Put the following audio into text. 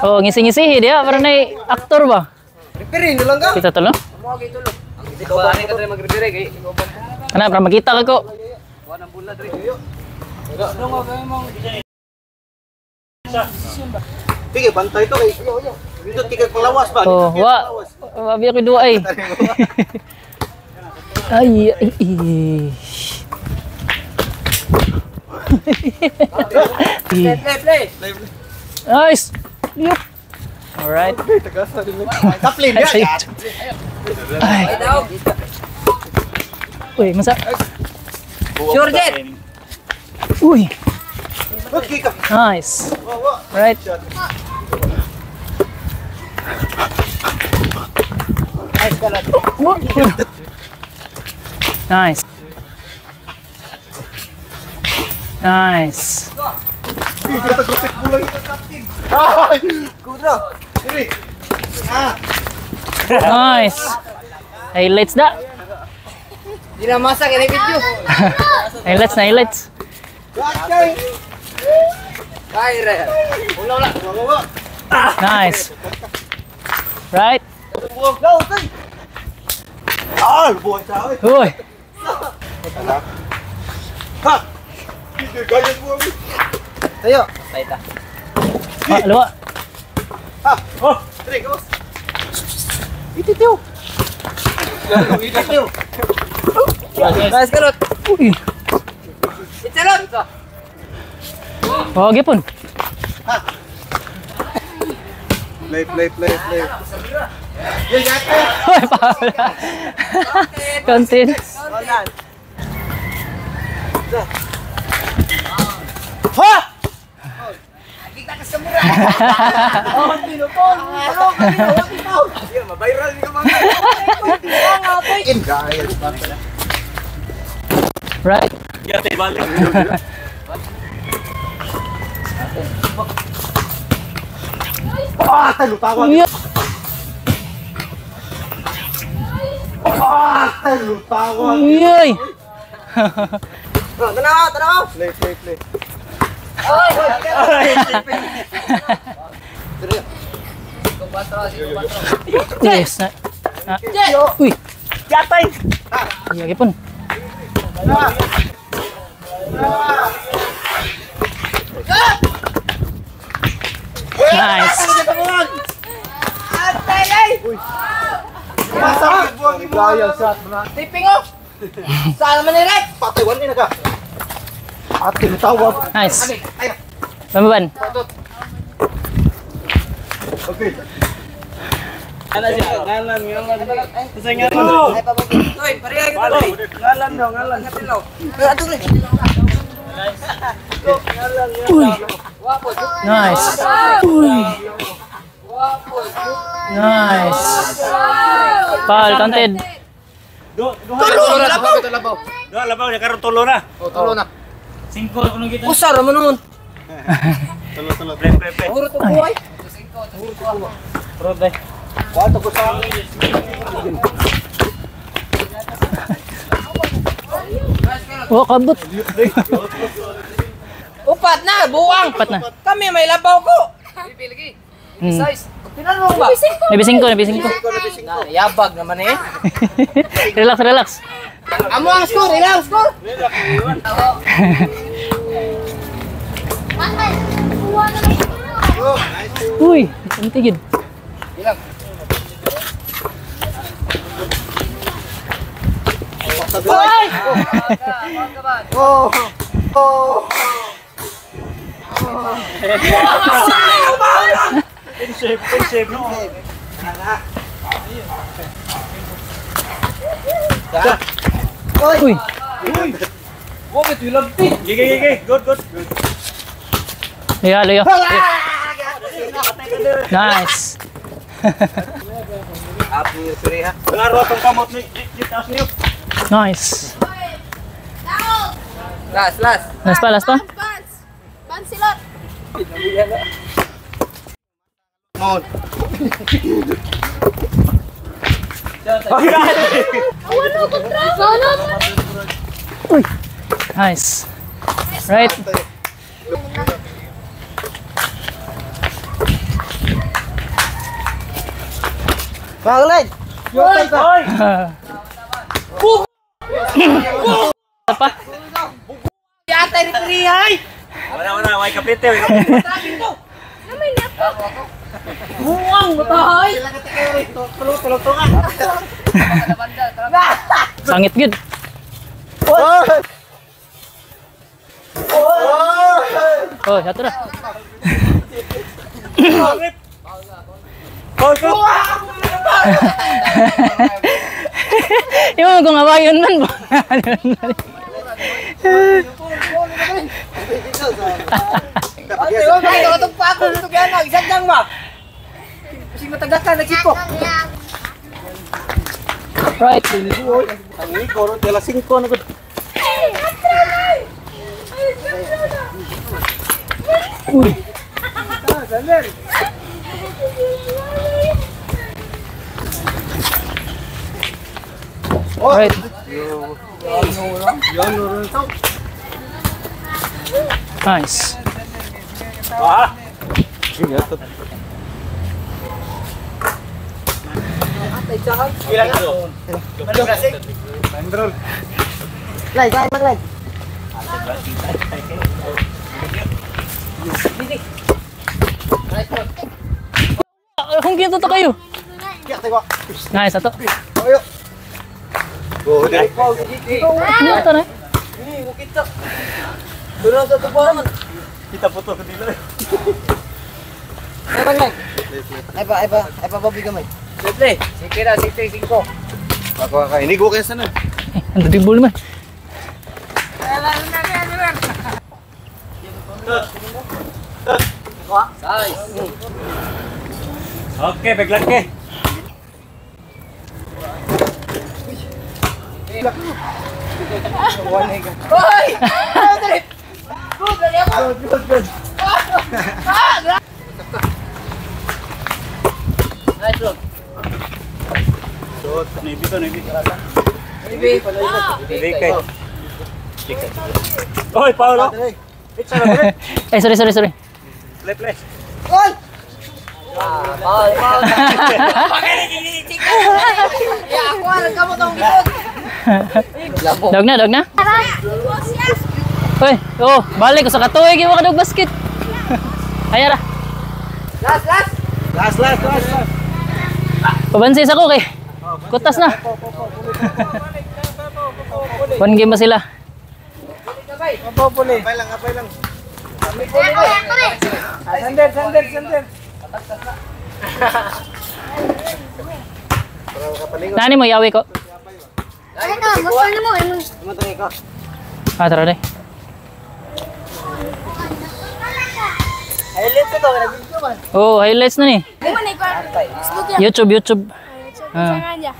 Oh, ngisi-ngisi dia para na aktor ba? Referee na lang ka. Kita tulo. Ana para makita ka ko. Sige, bantay to kay. Dito tika panglawas ba? Oh, wa. Wa biya ko duwa ay. Ay, ay, ay. Play, play, play. Nice. Yup. All right. Kaplin ya. Ay. Uy, masa? Sure, Jet. Uy. Okay ka. Nice. Right. Nice. Nice. Nice. Highlights da. Di na masak ini video. Highlights na highlights. Nice. Right. Uy. Tayo. Ah, luwa. Oh, three, go. Ititiw. Ititiw. Nice kalot. Uy. Itsalot. Oh, gipon. Play, play, play, play. Uy, pala. Content. Ha! Kita ka sa mura. Oh, tinupol. Mabiral ni ka mga. Right. Ah, talutawan. Ah, talutawan. Uy. Tanaw, tanaw. Play, play, play. Yes. Uy. Jatay. Iya, gipon. Nice. Tiping oh. Saan naman ni Rex? Patay wan ni ka. Ate tawag. Nice. Bamban. Okay. Ngalan, ngalan. Kasi ngalan. Uy, pareha kita toy. Ngalan daw, ngalan. Uy. Nice. Uy. Nice. Pal, counted. Tulo labaw. Duha labaw, karon tulo na. Oh, tulo na. Singko kuno kita. Usar man nun. Tulo, tulo. Play, play, play. Puro to buhay. Prod day. Kuwato ko sa Oh, kabot. Upat na, buwang. Upat na. Kami may labaw ko. Hmm. Tinanong ba? Nabising ko, nabising ko. Na, yabag naman eh. Relax, relax. Amo ang score, ilang score? Uy, ang tigid. Ilang? Oh. Oh. In shape, no. Uy. Gigi, gigi. Good, good. Luya, luya. Nice. Laro tong kamot ni taas niyo. Nice. Last, last. Last pa, last pa. Pansilot. Mon. Uy. Nice. Right. Maglay. Oy! Pa. Yatay referee hay. Wala wala, way kapite, way kapite. Buwang mo tahay. Sangit gid. Oh, ato na. Go, go. Imo kung awayon man ba. Ate, oh, bakit ako pa ako dito kaya na isang lang ba? Sing matagakan nagsiko. Right. Ang iko, tela 5 na gud. Uy. Right. Nice. Ah. Lay, lay, maglay. Kung ginto to kayo. Nice ato. Go, diri. Ano ato na? Kita puto ko dilo. Ay, maglay. Ay pa, ay pa, ay pa babi gamay. Play. Sige na, sige, singko. Ako ka inigo kay sana. Eh, ang dribble man. Okay, biglang ke. Hoy! Good, lagi ako. Good, good. Nice roll. So, nibi to, nibi. Nibi. Nibi kay. Oy, Paolo. Eh, sorry, sorry, sorry. Play, play. Oy! Paul, Paul. Ya, ako ang kamot ang likod. Labo. Dog na, dog na. Uy, oh, balik ko sa katuig yung mga dog basket. Ay, ara. Last, last. Last, last, last. Last. Pabansis ako kay. Kutas na. One game ba sila? Abay lang, abay lang. Sander, sander, sander. Nani mo yawi ko. Ano, gusto na mo. Ah, tara dai. Highlight ko to, nag-video man. Oh, highlights na ni. YouTube. YouTube, YouTube. Ah. Ah.